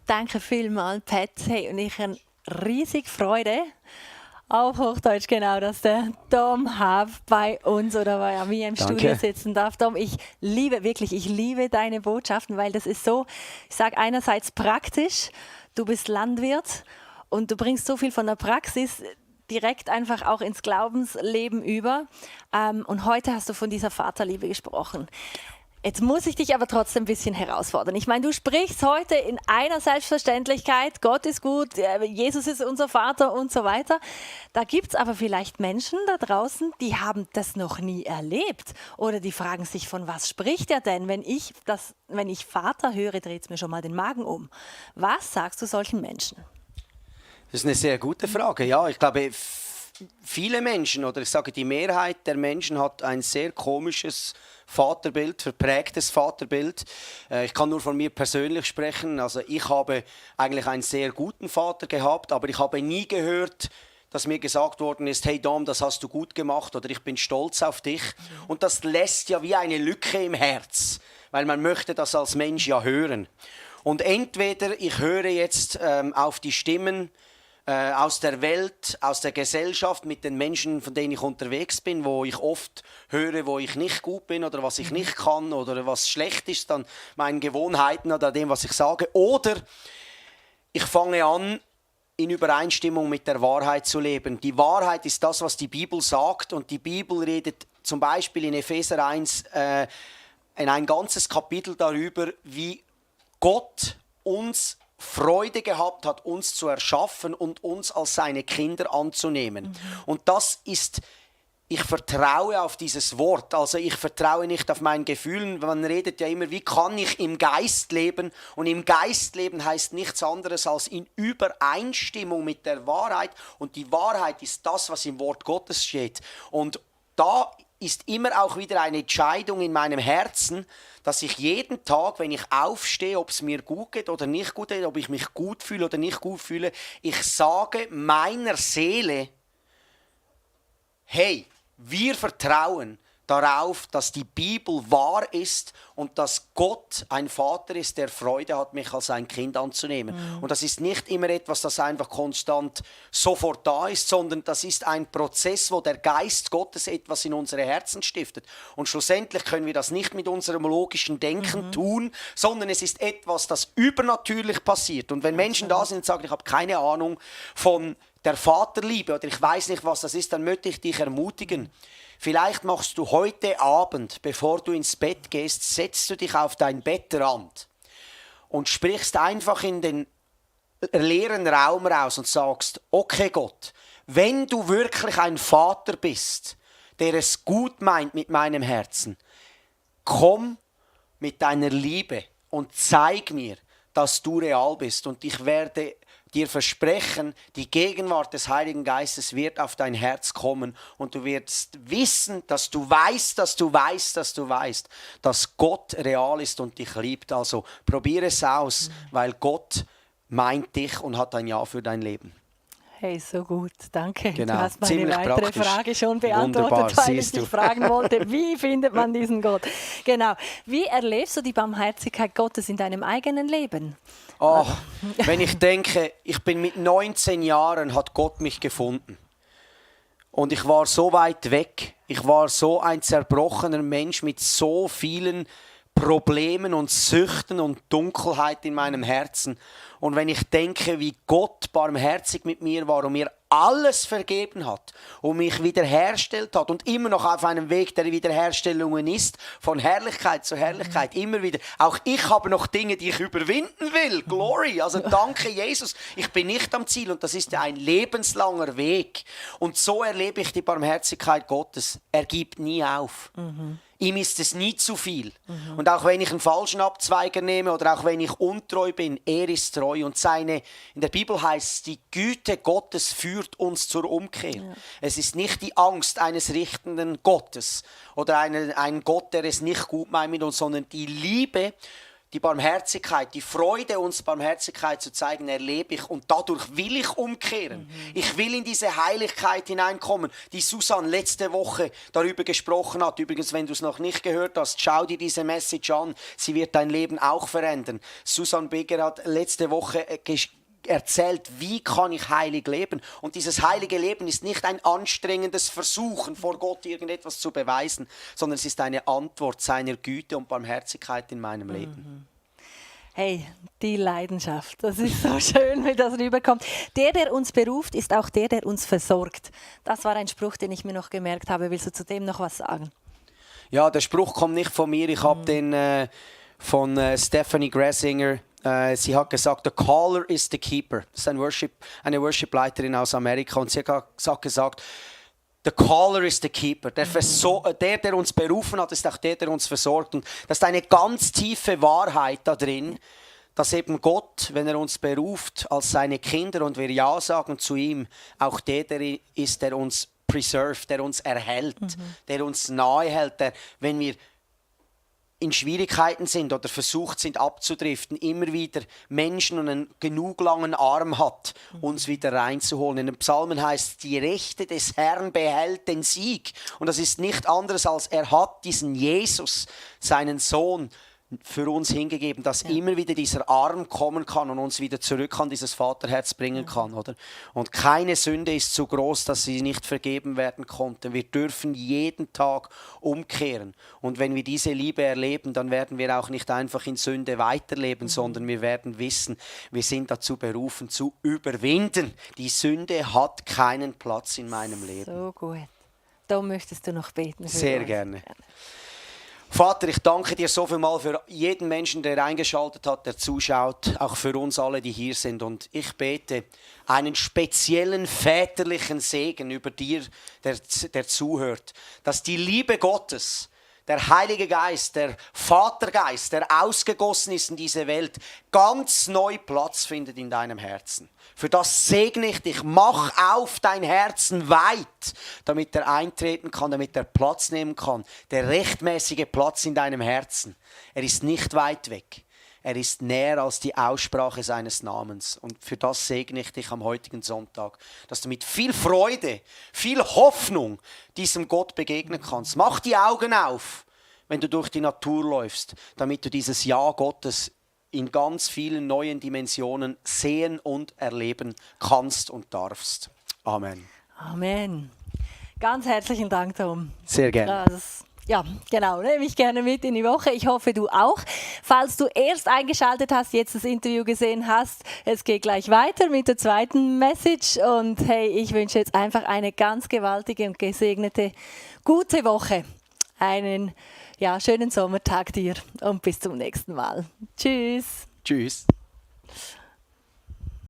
Danke vielmals, Pat. Hey, und ich habe riesig Freude, auf Hochdeutsch genau, dass der Dom Haaf bei uns oder bei mir im Studio sitzen darf. Dom, ich liebe deine Botschaften, weil das ist so, ich sage einerseits praktisch, du bist Landwirt und du bringst so viel von der Praxis direkt einfach auch ins Glaubensleben über. Und heute hast du von dieser Vaterliebe gesprochen. Jetzt muss ich dich aber trotzdem ein bisschen herausfordern. Ich meine, du sprichst heute in einer Selbstverständlichkeit, Gott ist gut, Jesus ist unser Vater und so weiter. Da gibt es aber vielleicht Menschen da draußen, die haben das noch nie erlebt. Oder die fragen sich, von was spricht er denn? Wenn ich Vater höre, dreht es mir schon mal den Magen um. Was sagst du solchen Menschen? Das ist eine sehr gute Frage. Ja, ich glaube, viele Menschen, oder ich sage die Mehrheit der Menschen, hat ein sehr komisches Vaterbild, verprägtes Vaterbild. Ich kann nur von mir persönlich sprechen. Also ich habe eigentlich einen sehr guten Vater gehabt, aber ich habe nie gehört, dass mir gesagt worden ist, hey Dom, das hast du gut gemacht oder ich bin stolz auf dich. Und das lässt ja wie eine Lücke im Herz, weil man möchte das als Mensch ja hören. Und entweder ich höre jetzt auf die Stimmen aus der Welt, aus der Gesellschaft, mit den Menschen, von denen ich unterwegs bin, wo ich oft höre, wo ich nicht gut bin oder was ich nicht kann oder was schlecht ist an meinen Gewohnheiten oder dem, was ich sage. Oder ich fange an, in Übereinstimmung mit der Wahrheit zu leben. Die Wahrheit ist das, was die Bibel sagt, und die Bibel redet zum Beispiel in Epheser 1 in ein ganzes Kapitel darüber, wie Gott uns Freude gehabt hat, uns zu erschaffen und uns als seine Kinder anzunehmen. Und das ist, ich vertraue auf dieses Wort. Also ich vertraue nicht auf meinen Gefühlen. Man redet ja immer, wie kann ich im Geist leben? Und im Geist leben heißt nichts anderes als in Übereinstimmung mit der Wahrheit. Und die Wahrheit ist das, was im Wort Gottes steht. Und da ist immer auch wieder eine Entscheidung in meinem Herzen, dass ich jeden Tag, wenn ich aufstehe, ob es mir gut geht oder nicht gut geht, ob ich mich gut fühle oder nicht gut fühle, ich sage meiner Seele, hey, wir vertrauen darauf, dass die Bibel wahr ist und dass Gott ein Vater ist, der Freude hat, mich als ein Kind anzunehmen. Und das ist nicht immer etwas, das einfach konstant sofort da ist, sondern das ist ein Prozess, wo der Geist Gottes etwas in unsere Herzen stiftet. Und schlussendlich können wir das nicht mit unserem logischen Denken tun, sondern es ist etwas, das übernatürlich passiert. Und wenn Menschen da sind und sagen, ich habe keine Ahnung von der Vaterliebe oder ich weiß nicht, was das ist, dann möchte ich dich ermutigen. Vielleicht machst du heute Abend, bevor du ins Bett gehst, setzt du dich auf dein Bettrand und sprichst einfach in den leeren Raum raus und sagst, okay Gott, wenn du wirklich ein Vater bist, der es gut meint mit meinem Herzen, komm mit deiner Liebe und zeig mir, dass du real bist, und ich werde dir versprechen, die Gegenwart des Heiligen Geistes wird auf dein Herz kommen und du wirst wissen, dass du weißt, dass Gott real ist und dich liebt. Also probiere es aus, weil Gott meint dich und hat ein Ja für dein Leben. Hey, so gut, danke. Genau. Du hast meine Ziemlich weitere praktisch. Frage schon beantwortet, Wunderbar, weil ich dich fragen wollte, wie findet man diesen Gott? Genau. Wie erlebst du die Barmherzigkeit Gottes in deinem eigenen Leben? Oh, wenn ich denke, ich bin mit 19 Jahren, hat Gott mich gefunden. Und ich war so weit weg. Ich war so ein zerbrochener Mensch mit so vielen Problemen und Süchten und Dunkelheit in meinem Herzen. Und wenn ich denke, wie Gott barmherzig mit mir war und mir alles vergeben hat und mich wiederhergestellt hat und immer noch auf einem Weg der Wiederherstellungen ist, von Herrlichkeit zu Herrlichkeit, immer wieder. Auch ich habe noch Dinge, die ich überwinden will. Glory, also danke Jesus. Ich bin nicht am Ziel und das ist ja ein lebenslanger Weg. Und so erlebe ich die Barmherzigkeit Gottes. Er gibt nie auf. Ihm ist es nie zu viel. Und auch wenn ich einen falschen Abzweiger nehme oder auch wenn ich untreu bin, er ist treu. Und in der Bibel heißt es, die Güte Gottes führt uns zur Umkehr. Ja. Es ist nicht die Angst eines richtenden Gottes oder ein Gott, der es nicht gut meint mit uns, sondern die Liebe die Barmherzigkeit, die Freude, uns Barmherzigkeit zu zeigen, erlebe ich und dadurch will ich umkehren. Ich will in diese Heiligkeit hineinkommen, die Susanne letzte Woche darüber gesprochen hat. Übrigens, wenn du es noch nicht gehört hast, schau dir diese Message an. Sie wird dein Leben auch verändern. Susanne Beger hat letzte Woche erzählt, wie kann ich heilig leben. Und dieses heilige Leben ist nicht ein anstrengendes Versuchen, vor Gott irgendetwas zu beweisen, sondern es ist eine Antwort seiner Güte und Barmherzigkeit in meinem Leben. Hey, die Leidenschaft, das ist so schön, wie das rüberkommt. Der uns beruft, ist auch der uns versorgt. Das war ein Spruch, den ich mir noch gemerkt habe. Willst du zu dem noch was sagen? Ja, der Spruch kommt nicht von mir. Ich habe den von Stephanie Gressinger. Sie hat gesagt, the caller is the keeper. Das ist eine Worship-Leiterin aus Amerika. Und sie hat gesagt, the caller is the keeper. Der uns berufen hat, ist auch der uns versorgt. Und das ist eine ganz tiefe Wahrheit da drin, dass eben Gott, wenn er uns beruft als seine Kinder und wir Ja sagen zu ihm, auch der ist, der uns preserved, der uns erhält, der uns nahe hält, der, wenn wir in Schwierigkeiten sind oder versucht sind abzudriften, immer wieder Menschen und einen genug langen Arm hat, uns wieder reinzuholen. In den Psalmen heißt, die Rechte des Herrn behält den Sieg. Und das ist nicht anderes als, er hat diesen Jesus, seinen Sohn, für uns hingegeben, dass immer wieder dieser Arm kommen kann und uns wieder zurück an dieses Vaterherz bringen kann, oder? Und keine Sünde ist so groß, dass sie nicht vergeben werden konnte. Wir dürfen jeden Tag umkehren. Und wenn wir diese Liebe erleben, dann werden wir auch nicht einfach in Sünde weiterleben, sondern wir werden wissen, wir sind dazu berufen, zu überwinden. Die Sünde hat keinen Platz in meinem Leben. So gut. Da möchtest du noch beten. Sehr gerne. Vater, ich danke dir so viel mal für jeden Menschen, der eingeschaltet hat, der zuschaut, auch für uns alle, die hier sind. Und ich bete einen speziellen väterlichen Segen über dir, der zuhört, dass die Liebe Gottes, der Heilige Geist, der Vatergeist, der ausgegossen ist in diese Welt, ganz neu Platz findet in deinem Herzen. Für das segne ich dich. Mach auf dein Herzen weit, damit er eintreten kann, damit er Platz nehmen kann. Der rechtmäßige Platz in deinem Herzen. Er ist nicht weit weg. Er ist näher als die Aussprache seines Namens. Und für das segne ich dich am heutigen Sonntag, dass du mit viel Freude, viel Hoffnung diesem Gott begegnen kannst. Mach die Augen auf, wenn du durch die Natur läufst, damit du dieses Ja Gottes in ganz vielen neuen Dimensionen sehen und erleben kannst und darfst. Amen. Amen. Ganz herzlichen Dank, Tom. Sehr gerne. Ja, genau, nehme ich gerne mit in die Woche. Ich hoffe, du auch. Falls du erst eingeschaltet hast, jetzt das Interview gesehen hast, es geht gleich weiter mit der zweiten Message. Und hey, ich wünsche jetzt einfach eine ganz gewaltige und gesegnete, gute Woche. Einen schönen Sommertag dir und bis zum nächsten Mal. Tschüss. Tschüss.